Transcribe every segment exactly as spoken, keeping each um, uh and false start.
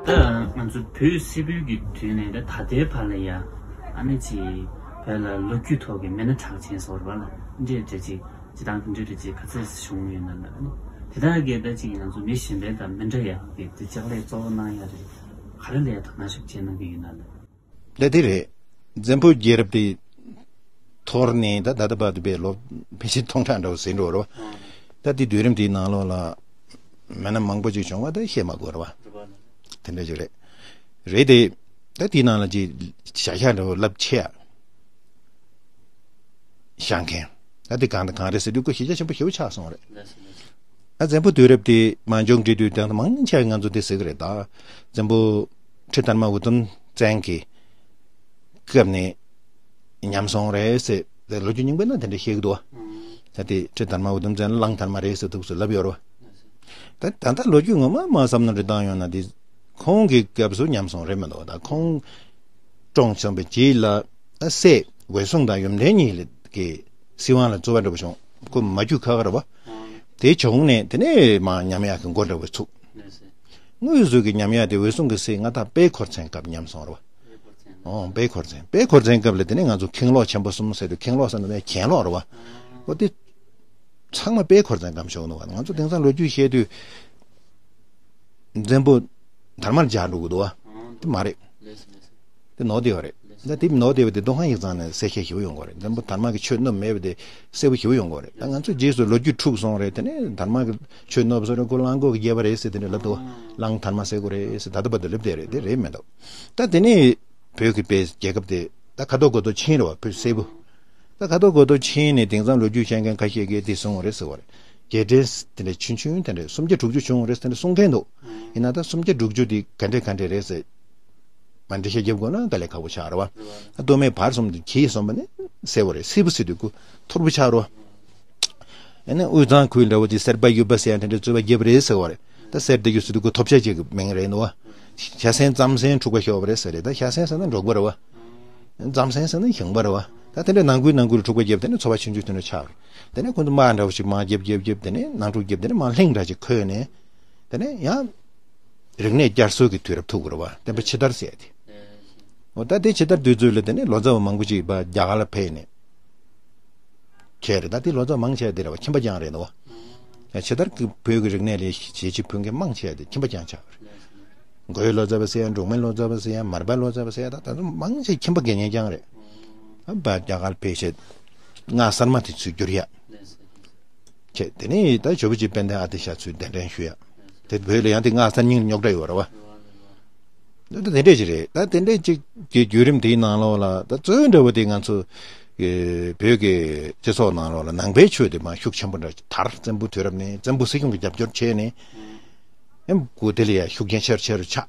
ད་ང་ཚོ་བོད་སིལ་བུའི་གི་དུས་ནས་ད་ད་ལྟའི་བར་ལ་ཡ། ཨ་ནི་ཅིག་བོད་ལ་ལོ་རྒྱུས་ཐོག་གི་མི་སྣ་གྲགས་ཅན་བཟོ་བ་ལ་འདྲེ་འདྲེ་ཅིག་ཅི་དང་འདྲེ་འདྲེ་ཅིག་ག་ཚོད་བྱུང་ཡོད་ན་ལ། ཨ་ནི་དེ་དག་གི་ད་ཅིག་ང་ཚོ་མི་གཞན་པའི་དང་མི་འདྲ་ཡ་གི་དེ་ལྕགས་ལས་གཙོ་བོ་གནང་ཡ་རེད། ག་རེ་ལ་ཡ་དོ་སྣང་ཤུགས་ཆེ་གནང་གི་ཡོད་ན་ལ། ད་དེ་རེད། བཙན་པོ་རྒྱལ་རབས་དེ་འཐོར་ནས་ད་ད་ལྟ་བར་དུ་པའི་ལོ་ཕལ་ཆེར་སྟོང་ཕྲག་འདྲ་བོ་ཟིན་འགྲོ་རོ། ད་དེ་དུས་རིམ་དེའི་ནང་ལོགས་ལ་མི་སྣ་མང་པོ་ཅིག་བྱུང་བ་ད་བཤད་མ་དགོས་ར་བ། དེ་འདྲ་ཅིག་རེད། རེད་དེ། ད་དེའི་ནང་ལ་ཅིག་བྱ་བཞག་འདྲ་བོ་རླབས་ཆེ་ཡ་བཞག་མཁན། ད་དེ་གང་དང་གང་རེད་ཟེར་དུས་ཁོ་གཞི་རྒྱ་ཆེན་པོ་ཞེ་པོ་ཆགས་སོང་རེད། ད་བཙན་པོ་དུས་རབས་དེ་མ་འབྱུང་འབྲི་དུས་དང་མང་ཆེ་བའི་ང་ཚོ་དེ་ཟེར་གི་རེད། ད་བཙན་པོ་ཁྲི་དར་མ་འུ་དུམ་བཙན་གྱི་སྐབས་ནས་ཉམས་སོང་རེད་ཟེར། ད་ལོ་རྒྱུས་རྙིང་པའི་ནང་དེ་འདྲ་བཤད་གི་འདུག་བ། ད་དེ་ཁྲི་དར་མ་འུ་དུམ་བཙན་གླང་དར་མ་རེད་ཟེར་འདུག་ཟེར་ལབ་ཡོད་རེད་བ། ད་ད་ལྟ་ལོ་རྒྱུས་ངོ་མ་མ་བསམ་ན་རེ་བཏང་ཡོང་ན་དེ་ཁོང་གི་སྐབས་སུ་ཉམས་སོང་རེད་མི་འདུག་ད་ཁོང་བཀྲོངས་སོང་བའི་རྗེས་ལ་སྲས་འོད་སྲུང་དང་ཡུམ་བརྟན་གཉིས་ལ་གི་སྲིད་དབང་ལ་རྩོད་པ་འདྲ་པོ་བྱུང་། ཁོ་མ་རྒྱུད་ཁག་ཁག་རེད་བ། དེ་བྱུང་ནས་དེ་ནས་མ་ཉམས་ཡག་གི་འགོ་འདྲ་པོ་ཚུགས། དངོས་སུ་གི་ཉམས་ཡག་དེ་འོད་སྲུང་གི་སྲས་མངའ་བདག་དཔལ་འཁོར་བཙན་སྐབས་ཉམས་སོང་རེད་བ། ཨོ་དཔལ་འཁོར་བཙན། དཔལ་འཁོར་བཙན་སྐབས་ལ་དེ་ནས་ང་ཚོ་ཁེངས་ལོག་ཆེན་པོ་གསུམ་ཟེར་དུས་ཁེངས་ལོག་ཟེར་ན་ནས་གྱེན་ལོག་རེད་བ། ཨོ་དེ་ཚང་མ་དཔལ་འཁོར་བཙན་སྐབས་བྱུང་འདུག་བ། ང་ཚོ་དེང་སང་ལོ་རྒྱུས་བཤད་དུས་བཙན་པོ་དར་མར་སྦྱར་འགྲོ་གི་འདུག་བ། དེ་མ་རེད། དེ་ནོར་བསྡད་པ་རེད། ད་དེ་ནོར་བསྡད་པ་དེ་མདོ་ཁམས་ཡིག་ཚང་ནས་གསལ་བཤད་ཞེ་པོ་ཡོང་གི་རེད། བཙན་པོ་དར་མ་གི་ཆོས་བསྣུབས་མེད་པ་དེ་གསལ་པོ་ཞེ་པོ་ཡོང་གི་རེད། ད་ང་ཚོ་རྗེས་སུ་ལོ་རྒྱུས་འཁྲུགས་སོང་རེད། དེ་ནས་དར་མ་གི་ཆོས་བསྣུབས་སོང་རེད། ཁོ་གླང་གོག་གི་རྒྱལ་པོ་རེད་ཟེར་དེ་འདྲ་ལབ་འདུག་བ། གླང་དར་མ་ཟེར་དགོས་རེད་ཟེར། ད་ལྟ་བར་དུ་ལབ་བསྡད་རེད། དེ་རེད་མི་འདུག་ད་དེ་ནས་བོད་ཀྱི་དཔེ་རྒྱལ་ཁབ་དེ་ད་ཁ་དོག་སྒོ་དོག་ཕྱིན་རེད་བ། བོད་སིལ་བུ། ད་ཁ་དོག་སྒོ་དོག་ཕྱིན་ནས་དེང་སང་ལོ་རྒྱུས་བཤད་མཁན་ཁ་ཤས་ཀྱིས་དེ་གསུངས་པ་རེད་ཟེར་བ་རེད། རྒྱལ་ཕྲན་དེ་འདྲ་ཆུང་ཆུང་དེ་འདྲ་སུམ་བརྒྱ་དྲུག་ཅུ་བྱུང་བ་རེད་ཟེར་ནས་གསུང་མཁན་འདུག་ཡིན་ན་ད་སུམ་བརྒྱ་དྲུག་ཅུ་དེ་ག་འདྲ་ག་འདྲ་རེད་ཟེར། མ་འགྲེལ་བཤད་རྒྱབ་དགོས་ན་དཀའ་ལས་ཁག་པོ་ཆགས་རེད་བ། ད་སྟོད་སྨད་བར་གསུམ་དུ་གྱེས་སོང་བ་ནི་གསལ་བོ་རེད། སིལ་བུ་ཟེར་དུས་ཁོ་ཐོར་བུ་ཆགས་རེད་བ། ཨ་ནི་དབུས་གཙང་ཁུལ་འདྲ་བོ་དེ་སེར་པ་ཡུ་པ་ཟེར་ཡ་དེ་འདྲ་རྩོད་པ་རྒྱབ་རེད་ཟེར་བ་རེད། ད་སེར་དེ་ཡུ་ཟེར་དུས་ཁོ་ཐོབ་བྱ་ཅིག་གི་མིང་རེད་འདུག་བ། ཤ་སྲན་ཙམ་སྲན་འཁྲུག་པ་ཤོར་བ་རེད་ཟེར་རེད། ད་ཤ་སྲན་ཟེར་ན་འབྲོག་པ་རེད་བ། ཙམ་སྲན་ཟེར་ན་ཞིང་པ་རེད་བ། ད་དེ་འདྲ་ནང་ཁུལ་ནང་ཁུལ་འཁྲུག་པ་བརྒྱབ། དེ་ནས་ཚོ་བ་ཆུང་ཆུང་དེ་འདྲ་ཆགས་རེད། དེ་ནས་ཁོ་ཚོ་དམག་འདྲ་བོ་ཞིག་མར་བརྒྱབ་བརྒྱབ་བརྒྱབ། དེ་ནས་ནང་འཁྲུག་བརྒྱབ། དེ་ནས་མར་ལྷིང་འདྲ་ཞིག་ཁོལ་ནས། དེ་ནས་ཡང་རིག་གནས་བསྐྱར་གསོ་གི་དུས་རབས་ཐུག་རེད་བ། བསྟན་པ་ཕྱི་དར་ཟེར་ཡ་དེ། འོ་ད་དེ་ཕྱི་དར་དུས་ཚོད་ལ་དེ་ནས་ལོ་ཙཱ་བ་མང་པོ་ཞིག་ཕར་རྒྱ་གར་ལ་ཕེབས་ནས་བྱས་རེད། ད་དེ་ལོ་ཙཱ་བ་མང་ཆེ་བ་དེ་རེད་བ། ཁྱིམ་པ་རྐྱང་རེད་འདུག་བ། ཕྱི་དར་གྱི་བོད་ཀྱི་རིག་གནས་ལ་བྱས་རྗེས་ཕུལ་མཁན་མང་ཆེ་བ་དེ་ཁྱིམ་པ་རྐྱང་ཆགས་པ་རེད། མགོ་ཡུ་ལོ་ཙཱ་བ་ཟེར་ཡ། འབྲོག་སྨད་ལོ་ཙཱ་བ་ཟེར་ཡ། མར་པ་ལོ་ཙཱ་བ་ཟེར་ཡ། ད་ད་དུང་མང་ཆེ་ཁྱིམ་པ་དགེ་བསྙེན་རྐྱང་རེད། ཨ་ཕར་རྒྱ་གར་ཕེབས་བྱས་སྔགས་གསར་མ་དེ་ཚུར་བསྒྱུར་ཡ་བྱས། དེ་ནས་ད་ཇོ་བོ་རྗེ་དཔལ་ལྡན་ཨ་ཏི་ཤ་ཚུར་གདན་འདྲེན་ཞུ་ཡ། དེ་བོད་ལ་ཡང་དེ་སྔགས་གསར་རྙིང་རྙོག་དྲ་ཡོད་རེད་བ། ད་དེ་འདྲས་ཅིག་རེད། ད་དེ་འདྲས་ཅིག་གི་བརྒྱུད་རིམ་དེའི་ནང་ལོགས་ལ་ད་རྩོད་འདྲ་བོ་དེ་ང་ཚོ་གི་བོད་ཀྱི་སྤྱི་ཚོགས་ནང་ལོགས་ལ་ནང་པའི་ཆོས་དེ་མར་ཤུགས་ཆེན་པོ་འདྲ་དར། བཙན་པོ་དུས་རབས་ནས་བཙན་པོ་སྲིད་སྐྱོང་གི་རྒྱབ་སྐྱོར་བྱས་ནས། ཨེམ་གུ་དེ་ལ་ཡང་ཤུགས་རྐྱེན་ཆེར་ཆེར་ཆགས།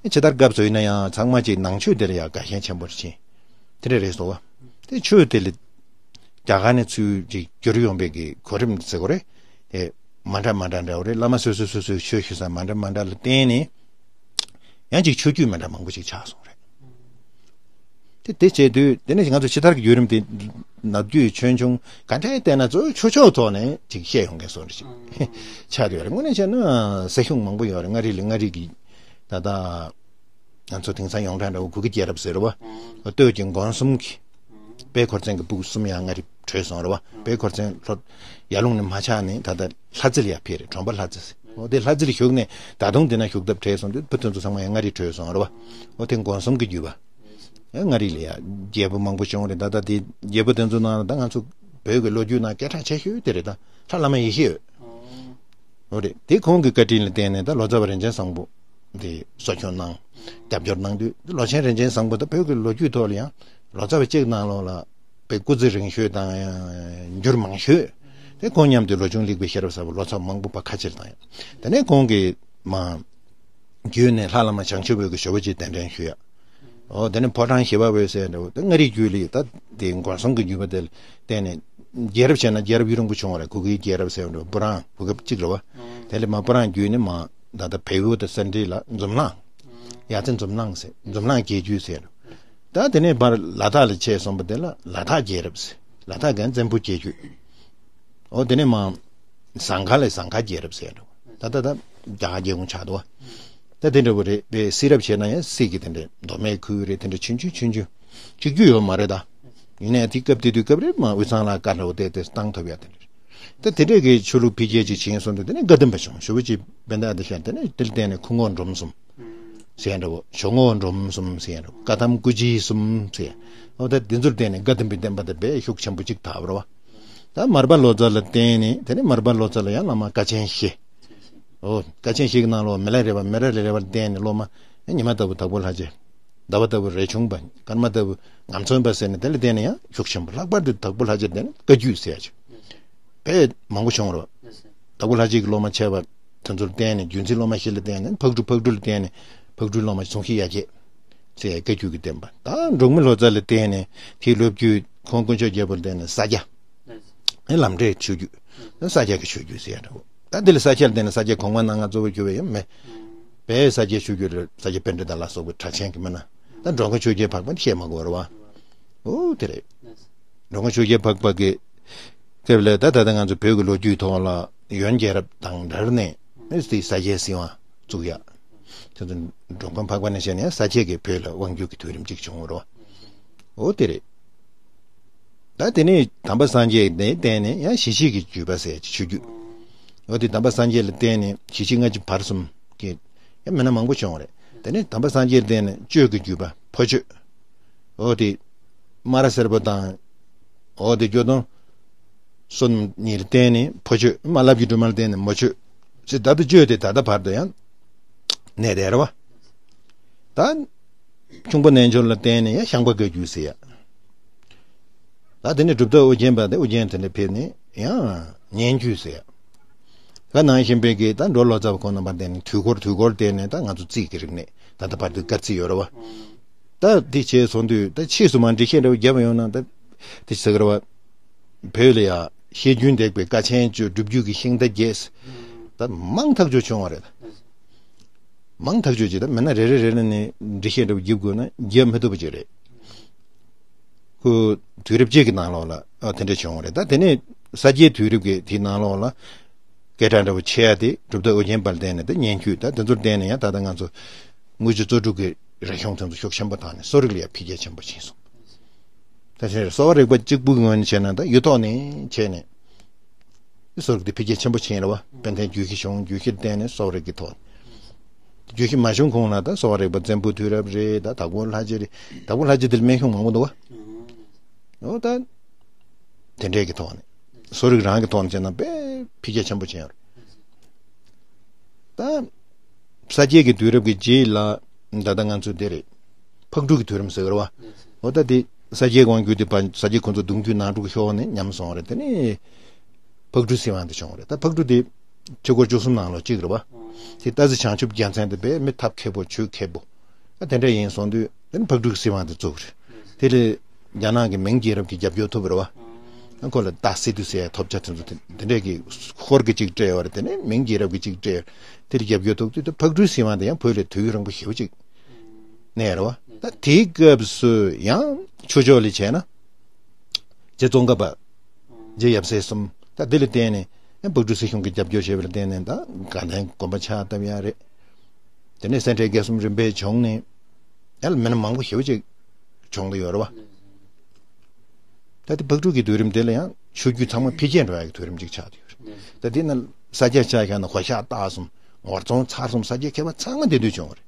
ཨེ་ཇི་ལྟར་སྐབས་སུ་ཡིན་ན་ཡང་ཚང་མ་ཅིག་ནང་ཆོས་དེ་ལ་ཡང་དགའ་ཞེན་ཆེན་པོར་ཕྱིན། དེ་འདྲ་རེད་སོ། དེ་ཆོས་དེ་ལ་རྒྱ་གར་ནས་ཚུར་ཅིག་བསྒྱུར་ཡོང་བའི་གི་གོ་རིམ་ཟེར་དགོས་རེད། དེ་མ་འདྲ་མ་འདྲ་འདྲ་བོ་རེད། བླ་མ་སོ་སོ་སོ་སོའི་ཆོས་ཞུ་ས་མ་འདྲ་མ་འདྲ་ལ་བརྟེན་ནས། ཡང་ཅིག་ཆོས་བརྒྱུད་མི་འདྲ་མང་པོ་ཞིག་ཆགས་སོང་རེད། དེ་དེ་བྱས་དུས་དེ་ནས་ང་ཚོ་ཕྱི་དར་གྱི་བརྒྱུད་རིམ་དེ་ནབ་རྒྱུད་ཆོས་འབྱུང་ག་འདྲས་བལྟས་ན་གཙོ་བོ་ཆོས་ཕྱོགས་ཐོག་ནས་ཅིག་བཤད་ཡོང་མཁན་བཟོ་འདྲ་ཞིག་ཆགས་བསྡད་ཡོད་རེད། དངོས་གནས་བྱས་ན་སྲིད་གཞུང་མང་པོ་ཡོད་རེད། མངའ་རིས་ལ་མངའ་རིས་ཀྱི་ད་ལྟ་ང་ཚོ་དེང་སང་ཡོངས་གྲགས་འདྲ་བོ་གུ་གེ་རྒྱལ་རབས་ཟེར་བ། སྟོད་ཀྱི་མགོན་གསུམ་གྱི་དཔལ་འཁོར་བཙན་གྱི་སྤུ་གུ་གསུམ་ཡང་མངའ་རིས་བྲོས་སོང་རེད་བ། དཔལ་འཁོར་བཙན་ལྷོ་ཡར་ཀླུང་ནས་མར་ཆགས་ནས་ད་ལྟ་ལྷ་རྩེ་ལ་ཡར་ཕེབས་རེད། གྲོང་པ་ལྷ་རྩེ་ཟེར། འོ་དེ་ལྷ་རྩེ་ལ་བཞུགས་ནས་ད་དུང་དེ་ན་བཞུགས་ཐབས་བྲལ་སོང་དུས་བུ་དེ་ཚོ་ཚང་མ་ཡང་མངའ་རིས་བྲོས་སོང་རེད་བ། འོ་དེ་མགོན་གསུམ་གྱི་བརྒྱུད་པ་ཡང་མངའ་རིས་ལ་ཡང་རྒྱལ་པོ་མང་པོ་བྱུང་རེད། ད་ལྟ་དེ་རྒྱལ་པོ་དེ་ཚོ་ནང་ལ་ད་ང་ཚོ་བོད་ཀྱི་ལོ་རྒྱུས་ནང་སྐད་གྲགས་ཆེ་ཤོས་དེ་རེད། ད་ལྷ་བླ་མ་ཡེ་ཤེས་འོད། འོ་རེད། དེ་ཁོང་གི་བཀའ་དྲིན་ལ་བརྟེན་ནས་ད་ལོ་ཙཱ་བ་རིན་ཆེན་བཟང་པོ་དེ་གསོ་སྐྱོང་གནང་། རྒྱབ་སྐྱོར་གནང་དུས་ལོ་ཆེན་རིན་ཆེན་བཟང་པོ་ད་བོད་ཀྱི་ལོ་རྒྱུས་ཐོག་ལ་ཡང་ལོ་ཙཱ་བ་གཅིག་ནང་ལོགས་ལ་དཔེ་སྐུ་ཚེ་རིང་ཤོས་དང་འགྱུར་མང་ཤོས། དེ་ཁོང་མཉམ་དུ་ལོ་ཆུང་ལེགས་པའི་ཤེས་རབ་གསར་པ་ལོ་ཙཱ་བ་མང་པོ་ཕར་ཁ་ཕྱིར་བཏང་ཡོད། དེ་ནས་ཁོང་གིས་མ་བརྒྱུད་ནས་ལྷ་བླ་མ་བྱང་ཆུབ་འོད་ཀྱི་ཇོ་བོ་རྗེ་གདན་འདྲེན་ཞུས་ཡ། འོ་དེ་ནས་ཕོ་བྲང་ཞི་བ་འོད་ཟེར་འདྲ་བོ་དེ་མངའ་རིས་བརྒྱུད་ལས་ད་དེ་མགོན་གསུམ་གྱི་བརྒྱུད་པ་དེ་ལ་བརྟེན་ནས་རྒྱལ་རབས་བྱས་ན་རྒྱལ་རབས་ཡུན་རིང་པོ་བྱུང་བ་རེད། གུ་གེའི་རྒྱལ་རབས་ཟེར་བ་འདྲ་བོ་སྤུ་རང་གོ་སྐབས་གཅིག་རེད་བ། དེ་ལས་མ་སྤུ་རང་བརྒྱུད་ནས་མ་ད་ལྟ་བལ་པོ་དང་ས་འབྲེལ་ལ་འཛམ་གླིང་། ཡ་ཚན་འཛམ་གླིང་ཟེར། འཛམ་གླིང་རྒྱལ་རྒྱུད་ཟེར། ད་དེ་ནས་ཕར་ལ་དྭགས་ལ་ཆས་སོང་བ་དེ་ལ་ལ་དྭགས་རྒྱལ་རབས་ཟེར། ལ་དྭགས་ཀྱང་བཙན་པོ་རྒྱལ་རྒྱུད། འོ་དེ་ནས་མ་ཟངས་དཀར་ལ་ཟངས་དཀར་རྒྱལ་རབས་ཟེར་འགྲོ། ད་ད་ད་རྒྱ་གར་རྒྱལ་ཁོངས་ཆགས་འདུག་བ། ད་དེ་འདྲ་བོ་རེད། པས་སྲིད་རབ་བྱས་ན་ཡང་སྲིད་ཀྱི་དེ་འདྲའི་མདོ་སྨད་ཁུལ་རེད། དེ་འདྲ་ཆུང་ཆུང་ཆུང་ཆུང་གཅིག་རྒྱུ་ཡོད་མ་རེད་ད། ཡིན་ནའི་དེ་སྐབས་དེ་དུས་སྐབས་རེད་མ་དབུས་གཙང་ལ་བཀའ་འདྲ་བོ་བལྟས་ཏེ་བཏང་ཐུབ་ཡ་དེ་འདྲ་རེད། ད་དེ་འདྲས་ཀྱི་ཆོས་ལུགས་འཕེལ་རྒྱས་ཅིག་ཕྱིན་སོང་དུས་དེ་ནས་བཀའ་གདམས་པ་བྱུང་། ཞུ་བོ་ཅིག་བན་ད་ཨ་ཏི་ཤ་དེ་ནས་དེ་ལ་བརྟེན་ནས་ཁུ་ངོ་འབྲོམ་གསུམ་ཟེར་ཡ་འདྲ་བོ། ཞོ་ངོ་འབྲོམ་གསུམ་ཟེར་ཡ་འདྲ་བོ། བཀའ་ཐམ་སྐུ་རྗེས་གསུམ་ཟེར་ཡ། འོ་ད་དེ་ཚོར་བརྟེན་ནས་བཀའ་གདམས་པའི་བསྟན་པ་དེ་དཔེ་ཤུགས་ཆེན་པོ་ཅིག་དར་བ་རེད་བ། ད་མར་པ་ལོ་ཙཱ་ལ་བརྟེན་ནས་དེ་ནས་མར་པ་ལོ་ཙཱ་ལ་ཡང་བླ་མ་དཀའ་ཆེན་བཞི། འོ་དཀའ་ཆེན་བཞི་གི་ནང་ལོགས་མི་ལ་རས་པ། མི་ལ་རས་པ་ལ་བརྟེན་ནས་སློབ་མ་ཉི་མ་ལྟ་བུ་དྭགས་པོ་ལྷ་རྗེ། ཟླ་བ་ལྟ་བུ་རས་ཆུང་པ། སྐར་མ་ལྟ་བུ་ངམ་ཚོན་པ་ཟེར་ནས་དེ་ལ་བརྟེན་ནས་ཡང་ཤུགས་ཆེན་པོ། ལྷག་པར་དུ་དྭགས་པོ་ལྷ་རྗེ་ལ་བརྟེན་ནས་བཀའ་བརྒྱུད་ཟེར་ཡ་ཅིག་དཔེ་མང་པོ་བྱུང་རེད། དྭགས་པོ་ལྷ་རྗེ་གི་སློབ་མ་ཆེ་བ་དེ་ཚོར་བརྟེན་ནས་བརྒྱུད་འཛིན་སློབ་མ་བཞི་ལ་བརྟེན་ནས་ཕག་གྲུ། ཕག་གྲུ་ལ་བརྟེན་ནས་ཕག་གྲུའི་སློབ་མ་ཟུང་ཤེས་ཡ་གྱལ་ཟེར་ཡ་བཀའ་བརྒྱུད་ཀྱི་བསྟན་པ། ད་འབྲོག་མི་ལོ་ཙཱ་ལ་བརྟེན་ནས་དེའི་ལོ་རྒྱུས་ཁོང་དཀོན་མཆོག་རྒྱལ་པོ་ལ་བརྟེན་ནས་ས་སྐྱ། ཨེ་ལམ་འབྲས་ཆོས་བརྒྱུད། ས་སྐྱ་གི་ཆོས་བརྒྱུད་ཟེར་ཡ་འདྲ་བོ། ད་འདི་ལ་ས་སྐྱ་ལ་བརྟེན་ནས་ས་སྐྱ་གོང་མ་སྣ་ལྔ་གཙོ་བོ་གྱུར་བ་ཡང་མེད། པས་ས་སྐྱའི་ཆོས་བརྒྱུད་ལ་ས་སྐྱ་པཎྜི་ཏ་ལ་སོགས་པའི་གྲགས་ཅན་གྱི་མི་སྣ། ད་འགྲོ་མགོན་ཆོས་རྒྱལ་འཕགས་པ་ནི་བཤད་མ་དགོས་རེད་བ། འོ་དེ་རེད། འགྲོ་མགོན་ཆོས་རྒྱལ་འཕགས་པ་གི་སྐབས་ལ་ད་ད་ལྟ་ང་ཚོ་བོད་ཀྱི་ལོ་རྒྱུས་ཐོག་ལ་ཡོན་རྒྱལ་རབས་དང་འབྲེལ་ནས་ཨེ་དེ་ས་སྐྱའི་སྲིད་དབང་བཙུགས་ཡ། དེ་ཚོ་འགྲོ་མགོན་འཕགས་པ་ནས་བཤད་ནས་ས་སྐྱ་གི་བོད་ལ་དབང་བསྒྱུར་གྱི་དུས་རིམ་གཅིག་བྱུང་བ་རེད་བ། འོ་དེ་རེད། ད་དེ་ནས་དམ་པ་སངས་རྒྱས་ནས་བརྟེན་ནས་ཡང་ཞི་བྱེད་ཀྱི་བརྒྱུད་པ་ཟེར་གྱི་ཆོས་བརྒྱུད། འོ་དེ་དམ་པ་སངས་རྒྱས་ལ་བརྟེན་ནས་ཞི་བྱེད་སྔ་ཕྱི་བར་གསུམ་གྱི་ཡང་མི་སྣ་མང་པོ་བྱུང་བ་རེད། དེ་ནས་དམ་པ་སངས་རྒྱས་ལ་བརྟེན་ནས་གཅོད་ཀྱི་བརྒྱུད་པ་ཕོ་གཅོད། འོ་དེ་སྨ་ར་སེར་པོ་དང་། འོ་དེ་སྐྱོ་གདོང་བསོད་ནམས་གཉིས་ལ་བརྟེན་ནས་ཕོ་གཅོད། རྨ་ལྷ་བརྒྱུད་སྒྲོལ་མ་ལ་བརྟེན་ནས་མོ་གཅོད་ཟེར། ད་ལྟ་གཅོད་དེ་ད་ལྟ་བར་དུ་ཡང་གནས་བསྡད་རེད་བ། ད་ཁྱུང་པོ་རྣལ་འབྱོར་ལ་བརྟེན་ནས་ཡང་ཤངས་པ་བཀའ་བརྒྱུད་ཟེར་ཡ། ད་དེ་ནས་གྲུབ་རྟགས་ཨོ་རྒྱན་པ་དེ། ཨོ་རྒྱན་དེ་འདྲ་ཕེབས་ནས་ཡང་སྙན་བརྒྱུད་ཟེར་ཡ། ད་ནང་བཞིན་པའི་གི་ད་འགྲོ་ལོ་ཙཱ་བ་ཁོང་རྣམ་པ་བརྟེན་ནས་དུས་འཁོར། དུས་འཁོར་བརྟེན་ནས་ད་ང་ཚོ་རྩིས་ཀྱི་རིག་གནས་ད་ལྟ་བར་དུ་བཀའ་རྩིས་ཡོད་རེད་བ། ད་འདི་བྱས་སོང་དུས་ད་ཕྱིས་སུ་མར་འགྲེལ་བཤད་འདྲ་བོ་བརྒྱབ་ཡོང་ན་ད་དེ་ཟེར་གི་རེད་བ། བོད་ལ་ཡ་བཤད་རྒྱུན་ལྡན་པའི་དཀའ་ཆེན་གཅོད། སྒྲུབ་བརྒྱུད་ཀྱི་ཤིང་རྟ་བརྒྱད། ད་མང་ཐག་ཆོད་བྱུང་བ་རེད། མང་ཐག་ཆོད་ཅིག་ད་མི་སྣ་རེ་རེ་རེ་རེ་ནས་འགྲེལ་བཤད་འདྲ་བོ་རྒྱབ་དགོས་ན་རྒྱབ་མི་ཐུབ་པ་ཅིག་རེད། ཁོ་དུས་རབས་གཅིག་གི་ནང་ལོགས་ལ་ཨ་དེ་འདྲ་བྱུང་བ་རེད། ད་དེ་ནས་ས་སྐྱའི་དུས་རབས་ཀྱི་དེའི་ནང་ལོགས་ལ་སྐད་གྲགས་འདྲ་བོ་ཆེ་ཡ་དེ་གྲུབ་རྟགས་ཨོ་རྒྱན་པ་ལ་བརྟེན་ནས་ད་སྙན་བརྒྱུད། ད་དེ་ཚོར་བརྟེན་ནས་ཡང་ད་ལྟ་ང་ཚོ་དངུལ་ཆུ་བཙོ་བཀྲུ་གི་རིག་གཞུང་དེ་ཚོ་ཤུགས་ཆེན་པོ་དར་ནས་གསོ་རིག་ལ་ཡང་འཕེལ་རྒྱས་ཆེན་པོ་ཕྱིན་སོང་། ད་ཆ་གསོ་བ་རིག་པ་གཅིག་པུའི་ངོས་ནས་བྱས་ན་ད་ཡུལ་ཐོག་ནས་བྱས་ནས། གསོ་རིག་དེ་འཕེལ་རྒྱས་ཆེན་པོ་ཕྱིན་རེད་བ། དཔེར་ན་རྒྱུད་བཞི་བྱུང་། རྒྱུད་བཞི་བརྟེན་ནས་གསོ་རིག་གི་ཐོག་རྒྱུད་བཞི་མ་བྱུང་གོང་ལ་ད་གསོ་བ་རིག་པ་བཙན་པོའི་དུས་རབས་རེད། ད་དྭགས་པོ་ལྷ་རྗེ་རེད། དྭགས་པོ་ལྷ་རྗེ་དེ་ལ་སྨན་གཞུང་མང་པོ་འདུག་བ། འོ་ད་དེ་འདྲས་ཀྱི་ཐོག་ནས་གསོ་རིག་རང་གི་ཐོག་ནས་བྱས་ན་དཔེ་འཕེལ་རྒྱས་ཆེན་པོ་ཕྱིན་ཡོད་རེད། ད་ས་སྐྱའི་གི་དུས་རབས་ཀྱི་རྗེས་ལ་ད་ལྟ་ང་ཚོ་འདི་རེད། ཕག་གྲུ་གི་དུས་རིམ་ཟེར་བ་རེད་བ། འོ་ད་དེ་ས་སྐྱའི་དབང་བསྒྱུར་དེ་ཕར་ས་སྐྱ་ཁོང་ཚོ་གདུང་བརྒྱུད་ནང་འཁྲུག་ཤོར་ནས་ཉམས་སོང་བ་རེད། དེ་ནས་ཕག་གྲུའི་སྲིད་དབང་དེ་བྱུང་བ་རེད། ད་ཕག་གྲུ་དེ་ཆོས་འཁོར་བཅུ་གསུམ་ནང་ལོགས་གཅིག་རེད་བ། དེ་སྟག་རྩེ་བྱང་ཆུབ་རྒྱལ་མཚན་དེ་དཔེ་མི་ཐབས་མཁས་པོ། ཆོས་མཁས་པོ། ད་དེ་འདྲ་ཡིན་སོང་དུས་དེ་ནས་ཕག་གྲུ་གི་སྲིད་དབང་དེ་བཙུགས་རེད། དེ་ལས་རྒྱ་ནག་གི་མིང་རྒྱལ་རབས་ཀྱི་རྒྱབ་སྐྱོར་ཐོབ་རེད་བ། ཁོ་ལ་ཏཱ་སི་ཏུ་ཟེར་ཡ་ཐོབ་ཆ་དེ་ཚོ་དེ་དེ་འདྲས་ཀྱི་ཧོར་གྱིས་གཅིག་སྤྲད་ཡོད་རེད། དེ་ནས་མིང་རྒྱལ་རབས་ཀྱིས་གཅིག་སྤྲད་ཡོད་རེད། དེ་ལ་རྒྱབ་སྐྱོར་ཐོབ་དུས་ད་ཕག་གྲུའི་སྲིད་དབང་དེ་ཡང་བོད་ལ་དུས་རིང་པོ་ཞེ་པོ་ཅིག་གནས་རེད་བ། ད་དེའི་སྐབས་སུ་ཡང་ཆོས་ཕྱོགས་ལ་བྱས་ན་རྗེ་ཙོང་ཁ་པ། རྗེ་ཡབ་སྲས་གསུམ། ད་དེ་ལ་བརྟེན་ནས་ཡང་ཕག་གྲུ་སྲིད་གཞུང་གིས་རྒྱབ་སྐྱོར་བྱས་པ་ལ་བརྟེན་ནས་ད་དགའ་ལྡན་དགོན་པ་ཕྱག་བཏབ་ཡ་རེད། དེ་ནས་སེ་འབྲས་དགེ་གསུམ་རིམ་པས་བྱུང་ནས་ཡང་མི་སྣ་མང་པོ་ཞེ་པོ་ཅིག་བྱུང་བསྡད་ཡོད་རེད་བ། ད་ལྟ་ཕག་གྲུ་གི་དུས་རིམ་དེ་ལ་ཡང་ཆོས་བརྒྱུད་ཚང་མ་འཕེལ་རྒྱས་འགྲོ་ཡག་གི་དུས་རིམ་ཅིག་ཆགས་བསྡད་ཡོད་རེད། ད་དེ་ན་ས་སྐྱ་ཆ་བཞག་ན་ཧོར་ཤ་སྟག་གསུམ། ངོར་རྫོང་ཚར་གསུམ། ས་སྐྱའི་མཁས་པ་ཚང་མ་དེ་དུས་བྱུང་བ་རེད།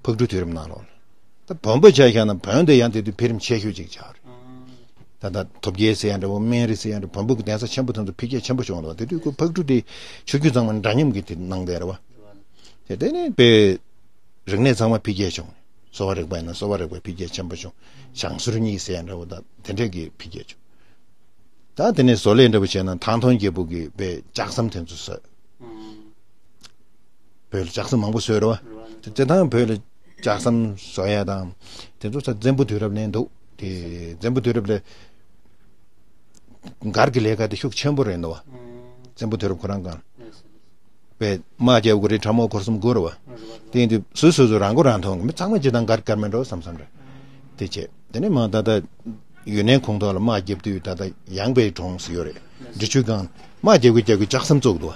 ཕག་གྲུ་དུས་རིམ་ནང་ལོགས་ལ། ད་བོན་པོ་ཆ་བཞག་ན་བོན་དེ་ཡང་དེ་དུས་འཕེལ་རིམ་ཆེ་ཤོས་ཅིག་ཆགས་རེད། ད་ད་ཐོབ་རྒྱལ་ཟེར་ཡ་འདྲ་བོ། སྨན་རི་ཟེར་ཡ་འདྲ། བོན་པོ་གི་གདན་ས་ཆེན་པོ་དེ་ཚོ་འཕེལ་རྒྱས་ཆེན་པོ་བྱུང་འདུག་དེ་དུས་ཁོ་ཕག་གྲུ་དེ་ཆོས་བརྒྱུད་ཚང་མ་འདྲ་མཉམ་གྱི་དེ་གནང་བསྡད་རེད་བ། དེ་དེ་ནས་དཔེ་རིག་གནས་ཚང་མ་འཕེལ་རྒྱས་བྱུང་། གསོ་བ་རིག་པ་ཡིན་ན་གསོ་བ་རིག་པ་འཕེལ་རྒྱས་ཆེན་པོ་བྱུང་། བྱང་ཟུར་གཉིས་ཟེར་ཡ་འདྲ་བོ་ད་དེ་འདྲས་ཀྱི་འཕེལ་རྒྱས་བྱུང་། ད་དེ་ནས་བཟོ་ལས་འདྲ་བོ་བྱས་ན་ཐང་སྟོང་རྒྱལ་པོ་གིས་དཔེ་ལྕགས་ཟམ་དེ་ཚོ་བཟོས། བོད་ལ་ལྕགས་ཟམ་མང་པོ་བཟོས་རེད་བ། དེ་སྤྱིར་བཏང་བོད་ལ་ལྕགས་ཟམ་བཟོ་ཡ་དང་དེ་ཚོ་ས་བཙན་པོ་དུས་རབས་ནས་འདུག་དེ་བཙན་པོ་དུས་རབས་ལ་མགར་གྱི་ལས་ཀ་དེ་ཤུགས་ཆེན་པོ་རེད་འདུག་བ། བཙན་པོ་དུས་རབས་ཁོ་རང་གང་བས་དམག་རྒྱག་དགོས་རེད། ཁྲ་མོ་འཁོར་གསུམ་དགོས་རེད་བ། དེ་ཡིན་དུས་སོ་སོ་སོ་རང་མགོ་རང་ཐོན་གི་མི་ཚང་མ་ཇི་ལྟར་མགར་དཀར་མེ་འགྲོ་བསམ་བསམ་རེད། དེ་བྱས་དེ་ནས་མ་ད་ལྟ་ཡུན་ནན་ཁོངས་གཏོགས་ལ་དམག་རྒྱབ་དུས་ད་ལྟ་ཡངས་པའི་གྲོང་ཟེར་ཡོད་རེད། འབྲི་ཆུའི་སྒང་དམག་རྒྱབ་གི་རྒྱབ་གི་ལྕགས་ཟམ་བཙུགས་འདུག་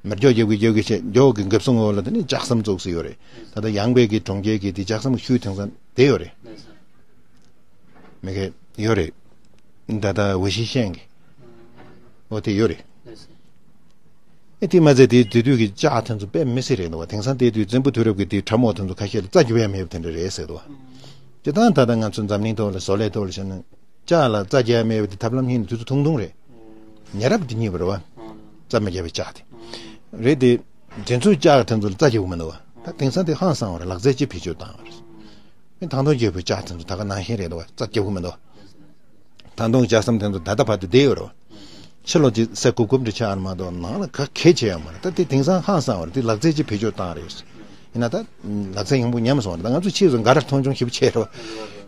བ། མེ་སྒྱོགས་རྒྱབ་ཀྱི་རྒྱབ་ཀྱི་བྱས་སྒྱོགས་ཀྱི་འགབ་སོང་འོག་ལ་དེ་ནི་ལྕགས་ཟམ་བཙུགས་སུ་ཡོད་རེད། ད་ལྟ་ཡངས་པའི་གི་གྲོང་ཁྱེར་གྱི་དེ་ལྕགས་ཟམ་ཤུལ་དེང་སང་དེ་ཡོད་རེད། མི་གེ་ཡོད་རེད། ད་ལྟ་ཝེ་ཤི་ཤན་གི་འོ་དེ་ཡོད་རེད། ཨེ་དེ་མ་ཚད་དེ་དེ་དུས་ཀྱི་ལྕགས་དེ་ཚོ་དཔེ་མི་སྲིད་རེད་འདུག་བ། དེང་སང་དེ་དུས་བཙན་པོ་དུས་རབས་ཀྱི་དེ་ཁྲབ་རྨོག་དེ་ཚོ་ཁ་ཤས་ལ་རྩྭ་རྒྱུ་ཡ་མེད་པ་དེ་འདྲ་རེད་ཟེར་འདུག་བ། དེ་དང་ད་ལྟ་ང་ཚོ་འཛམ་གླིང་ཐོག་ལ་བཟོ་ལས་ཐོག་ལ་བཤད་ན་ལྕགས་ལ་རྩྭ་རྒྱག་མེད་པ་དེ་ཐབས་ལམ་གཉིས་ནི་དུས་ཚོད་ཐུང་ཐུང་རེད། ཉེ་རབས་དེ་གཉིས་པ་རེད་བ། རྩྭ་མ་རྒྱག་པའི་ལྕགས་དེ་རེད་དེ། དེ་ཚོའི་ལྕགས་དེ་ཚོ་ལ་རྩྭ་རྒྱག་གི་མི་འདུག་བ། ད་དེང་སང་དེ་ཧང་སང་བ་རེད། ལག་རྩལ་གྱིས་བེད་སྤྱོད་བཏང་བ་རེད། ཨེ་ཐང་སྟོང་རྒྱལ་པོའི་ལྕགས་དེ་ཚོ་ད་ག་ནང་བཞིན་རེད་འདུག་བ། རྩྭ་རྒྱག་གི་མི་འདུག་བ། ད་དུང་ལྕགས་ཟམ་དེ་ཚོ་ད་ལྟ་བར་དུ་བསྡད་ཡོད་རེད་བ། ཕྱི་ལོགས་ཀྱི་ས་རྐུབ་རྐུབ་འདྲ་ཆགས་མ་གཏོགས་ནང་ལ་ག་གེ་བྱས་ཡོད་མ་རེད། ད་དེ་དེང་སང་ཧང་སང་བ་རེད། དེ་ལག་རྩལ་གྱིས་བེད་སྤྱོད་བཏང་རེད། ཡིན་ན་ད་ལག་རྩལ་ཡང་པོ་ཉམས་སོང་རེད། ད་ང་ཚོ་ཕྱིས་སུ་འགའ་རེ་མཐོང་ཆུང་ཞེ་པོ་བྱས་རེད་བ།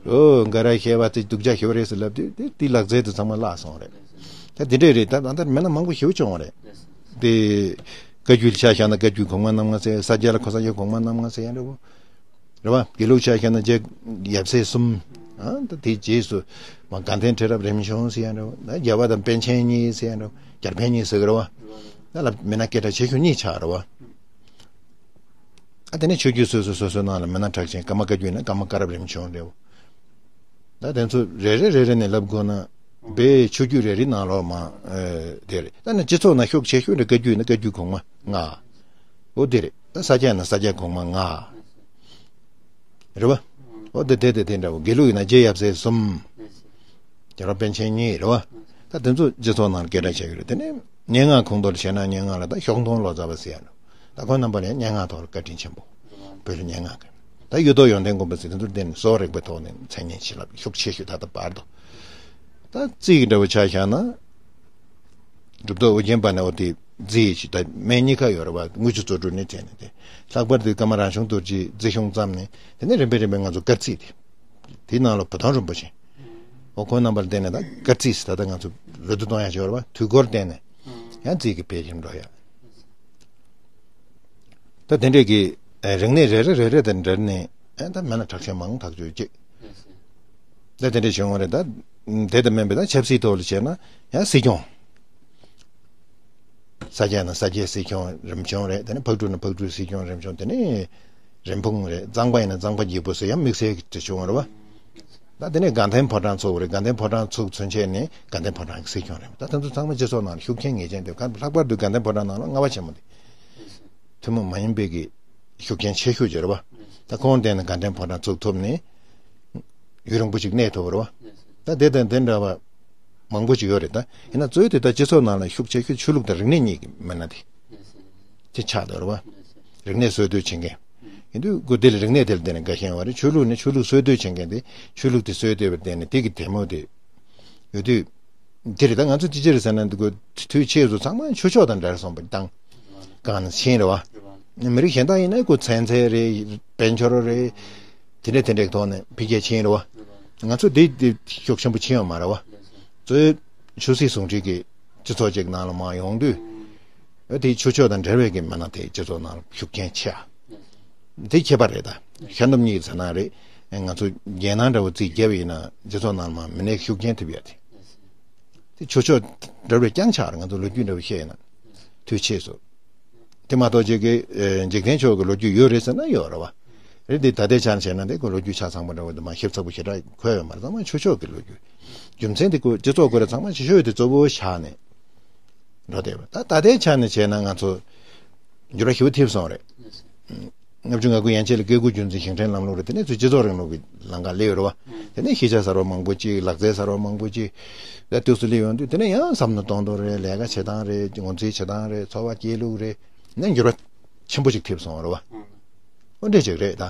ཨོ་འགའ་རེ་ཤེས་པ་དེ་སྡུག་ཅག་ཞེ་པོ་རེད་ཟེར་ལབ་དུས་དེ་དེ་ལག་རྩལ་དེ་ཚང་མ་བརླག་སོང་རེད། ད་དེ་འདྲས་རེད། ད་ད་ལྟ་མི་སྣ་མང་པོ་ཞེ་པོ་བྱུང་བ་རེད། དེ་བཀའ་བརྒྱུད་ཆ་བཞག་ན་བཀའ་བརྒྱུད་གོང་མ་རྣམ་ལྔ་ཟེར། ས་སྐྱ་ལ་ཁོ་ས་སྐྱ་གོང་མ་རྣམ་ལྔ་ཟེར་ཡ་འདྲ་བོ། རེད་བ། དགེ་ལུགས་ཆ་བཞག་ན་རྗེ་ཡབ་སྲས་གསུམ། ཨ་ད་དེའི་རྗེས་སུ་མ་དགའ་ལྡན་ཁྲི་རབས་རིམ་བྱོན་ཟེར་ཡ་འདྲ་བོ། ད་རྒྱལ་བ་དང་པཎ་ཆེན་གཉིས་ཟེར་ཡ་འདྲ་བོ། རྒྱལ་པཎ་གཉིས་ཟེར་གི་རེད་བ། ད་ལ་མི་སྣ་སྐད་གྲགས་ཆེ་ཤོས་གཉིས་ཆགས་རེད་བ། ཨ་དེ་ནས་ཆོས་བརྒྱུད་སོ་སོ་སོ་སོའི་ནང་ལ་མི་སྣ་གྲགས་ཅན། ཀརྨ་བཀའ་བརྒྱུད་ན་ཀརྨ་བཀའ་རབ་རིམ་བྱོན་རེད་བ། ད་དེ་ཚོ་རེ་རེ་རེ་རེ་ནས་ལབ་དགོས་ན་དཔེ་ཆོས་བརྒྱུད་རེ་རེའི་ནང་ལོགས་མ་ཨེ་དེ་རེད། ད་ནི་སྤྱི་ཚོགས་ནང་ཤུགས་ཆེ་ཤོས་རེད། བཀའ་བརྒྱུད་ནི་བཀའ་བརྒྱུད་གོང་མ་ལྔ། འོ་དེ་རེད། ད་ས་སྐྱ་ཡིན་ན་ས་སྐྱ་གོང་མ་ལྔ། རེད་བ། འོ་དེ་དེ་དེ་དེ་འདྲ་བོ། དགེ་ལུགས་ཡིན་ན་རྗེ་ཡབ་སྲས་གསུམ། རྒྱལ་བ་པཎ་ཆེན་གཉིས་རེད་བ། ད་དེ་ཚོ་སྤྱི་ཚོགས་ནང་ལ་སྐད་གྲགས་ཆེ་ཤོས་རེད། དེ་ནས་སྙན་ངག་ཁོངས་གཏོགས་ལ་བྱས་ན་སྙན་ངག་ལ་ད་ཤོག་སྟོང་ལོ་ཙཱ་བ་ཟེར་ཡ་འདྲ། ད་ཁོང་རྣམ་པ་ནས་སྙན་ངག་ཐོག་ལ་བཀའ་དྲིན་ཆེན་པོ། བོད་ལ་སྙན་ངག་གི། ད་གཡུ་ཐོག་ཡོན་ཏན་མགོན་པོ་ཟེར་དེ་ཚོར་བརྟེན་ནས་བཟོ་རིག་པའི་ཐོག་ནས་མཚན་སྙན་བྱིན་རླབས་ཤུགས་ཆེ་ཤོས་ད་ལྟ་བར་དུ། ད་རྩིས་ཀྱི་འདྲ་བོ་ཆ་བཞག་ན། གྲུབ་ཐོབ་ཨོ་རྒྱན་པ་ནས་འོ་དེ་རྩིས་ཤིག་ད་སྨན་གཉིས་ཀ་ཡོད་རེད་བ། དངུལ་ཆུ་བཙོ་བཀྲུ་ནས་བྱས་ནས་དེ། ལྷག་པར་དུ་ཀརྨ་རང་བྱུང་རྡོ་རྗེས་རྩིས་གཞུང་བརྩམས་ནས་དེ་ནས་རིམ་པས་རིམ་པས་ང་ཚོ་སྐར་རྩིས་དེ། དེའི་ནང་ལ་བུ་སྟོན་རིན་པོ་ཆེ། འོ་ཁོང་རྣམ་པར་བརྟེན་ནས་ད་སྐར་རྩིས་ཟེར་ད་ལྟ་ང་ཚོ་ལོ་དུས་གཏོང་ཡ་ཅིག་ཡོད་རེད་བ། དུས་འཁོར་བརྟེན་ནས་ཡང་རྩིས་ཀྱི་འཕེལ་ཕྱིན་འགྲོ་ཡ། ད་དེ་འདྲས་ཀྱི་ཨ་རིག་གནས་རེ་རེ་རེ་རེ་དང་འབྲེལ་ནས་ཨ་ད་མི་སྣ་གྲགས་ཅན་མང་ཐག་ཆོད་ཅིག་ད་དེ་འདྲས་བྱུང་བ་རེད། ད་དེ་དང་མིན་པའི་ད་ཆབ་སྲིད་ཐོག་ལ་བྱས་ན་ཡང་སྲིད་སྐྱོང་། ས་སྐྱ་ན་ས་སྐྱའི་སྲིད་སྐྱོང་རིམ་བྱོན་རེད། དེ་ནས་ཕག་གྲུ་ན་ཕག་གྲུའི་སྲིད་སྐྱོང་རིམ་བྱོན། དེ་ནས་རིན་སྤུངས་རེད། གཙང་པ་ཡིན་ན་གཙང་པ་རྒྱལ་པོ་ཟེར་ཡང་དམིགས་བསལ་གྱི་དེ་བྱུང་བ་རེད་བ། ད་དེ་ནས་དགའ་ལྡན་ཕོ་བྲང་ཚུགས་རེད། དགའ་ལྡན་ཕོ་བྲང་ཚུགས་ཚུན་ཆད་ནས་དགའ་ལྡན་ཕོ་བྲང་གི་སྲིད་སྐྱོང་རེད། ད་དེ་ཚོ་ཚང་མ་སྤྱི་ཚོགས་ནང་ལ་ཤུགས་རྐྱེན་ངེས་ཅན་དེ། ལྷག་པར་དུ་དགའ་ལྡན་ཕོ་བྲང་ནང་ལ་ལྔ་པ་ཆེན་མོ་དེ་ཐུན་མོང་མ་ཡིན་པའི་གི་ཤུགས་རྐྱེན་ཆེ་ཤོས་ཅིག་རེད་བ། ད་ཁོང་བརྟེན་ནས་དགའ་ལྡན་ཕོ་བྲང་ཚུགས་ཐུབ་ནས་ཡུན་རིང་པོ་ཅིག་གནས་ཐུབ་པ་རེད་བ། ད་དེ་དང་དེ་འདྲ་བ་མང་པོ་ཅིག་ཡོད་རེད། ད་ཡིན་ན་གཙོ་བོ་དེ་ད་སྤྱི་ཚོགས་ནང་ལ་ཤུགས་ཆེ་ཤོས་ཆོས་ལུགས་དང་རིག་གནས་གཉིས་ཀྱི་མི་སྣ་དེ་དེ་ཆགས་འདུག་རེད་བ། རིག་གནས་སྲོལ་གཏོད་བྱེད་མཁན། ཡིན་དུས་ཁོ་དེ་ལ་རིག་གནས་དེ་ལ་བརྟེན་ནས་དགའ་ཞེན་ཡོད་རེད། ཆོས་ལུགས་ནི་ཆོས་ལུགས་སྲོལ་གཏོད་བྱེད་མཁན་དེ། ཆོས་ལུགས་དེ་སྲོལ་གཏོད་པར་བརྟེན་ནས་དེ་གི་དེ་མོ་དེ་ཡོད་དུས། དེ་རེད། ད་ང་ཚོ་ཅི་ཅི་རེད་ཟེར་ན། འདི་ཁོ་དུས་ཆེ་ཚོ་ཚང་མ་ཆོས་ཕྱོགས་དང་འབྲེལ་སོང་བ་དང་། གང་ན་ཕྱིན་རེད་བ། མི་རིགས་གཞན་དག་ཡིན་ན་ཁོ་ཚན་རྩལ་རེད། དཔལ་འབྱོར་རེད། དེ་འདྲས་དེ་འདྲས་ཐོག་ནས་འཕེལ་རྒྱས་ཕྱིན་རེད་བ། ང་ཚོ་དེ་དེ་ཤུགས་ཆེན་པོ་ཕྱིན་ཡོད་མ་རེད་བ། གཙོ་བོ་ཆོས་སྲིད་ཟུང་འབྲེལ་གྱི་སྤྱི་ཚོགས་ཅིག་ནང་ལ་མར་ཡོང་དུས། ཨ་དེ་ཆོས་ཕྱོགས་དང་འབྲེལ་བའི་གི་མི་སྣ་དེ་སྤྱི་ཚོགས་ནང་ལ་ཤུགས་རྐྱེན་ཆེ་བ། དེ་ཁྱད་པར་རེད། ད་ཤར་ནུབ་གཉིས་ཀྱི་ས་ནང་རེད། ང་ཚོ་རྒྱལ་ནང་འདྲ་བོ་རྩིས་བརྒྱབ་པ་ཡིན་ན་སྤྱི་ཚོགས་ནང་ལ་མར་མི་སྣའི་ཤུགས་རྐྱེན་ཐེབས་ཡ་དེ། དེ་ཆོས་ཕྱོགས་འབྲེལ་བའི་རྐྱང་ཆགས་རེད། ང་ཚོ་ལོ་རྒྱུས་འདྲ་བོ་བཤད་ཡིན་ན་དུས་ཆེ་སོང་། དེ་མ་གཏོགས་ཅིག་གི་ཨེ་འཇིག་རྟེན་ཕྱོགས་ཀྱི་ལོ་རྒྱུས་ཡོད་རེད་ཟེར་ན་ཡོད་རེད་བ། རེད་དེ་ད་ལྟའི་ཆ་ནས་བྱས་ན་དེ་ཁོ་ལོ་རྒྱུས་ཆ་ཚང་པོ་འདྲ་བོ་དེ་མ་ཞིབ་ཚགས་པོ་ཞེ་དྲག་གོ་ཡོད་མ་རེད། ཚང་མ་ཆོས་ཕྱོགས་ཀྱི་ལོ་རྒྱུས། རྒྱུ་མཚན་དེ་ཁོ་སྤྱི་ཚོགས་ཁོ་རང་ཚང་མ་ཆོས་ཕྱོགས་དེ་གཙོ་བོ་བཞག་ནས་འགྲོ་བསྡད་པ། ད་ད་ལྟའི་ཆ་ནས་བྱས་ན་ང་ཚོ་འགྱུར་བ་ཞེ་པོ་ཐེབས་སོང་རེད། ལྔ་བཅུ་ང་དགུ་ཡན་ཆད་ལ་བཀས་བཀོད་རྒྱུད་འཛིན་ཞིང་བྲན་ལམ་ལུགས་རེད། དེ་ནས་ཚུར་སྤྱི་ཚོགས་རིང་ལུགས་ཀྱི་ལམ་ཁ་སླེབས་ཡོད་རེད་བ། དེ་ནས་ཤེས་བྱ་གསར་བ་མང་པོ་ཅིག་ལག་རྩལ་གསར་བ་མང་པོ་ཅིག་ད་དུས་སུ་སླེབས་ཡོང་དུས། དེ་ནས་ཡང་བསམ་བློ་གཏོང་སྟངས་རེད། ལས་ཀ་བྱེད་སྟངས་རེད། ངོ་འཛིན་བྱེད་སྟངས་རེད། འཚོ་བ་སྐྱེལ་ལུགས་རེད། ནས་འགྱུར་བ་ཆེན་པོ་ཅིག་ཐེབས་སོང་རེད་བ། འོ་འདྲ་ཅིག་རེད་ད།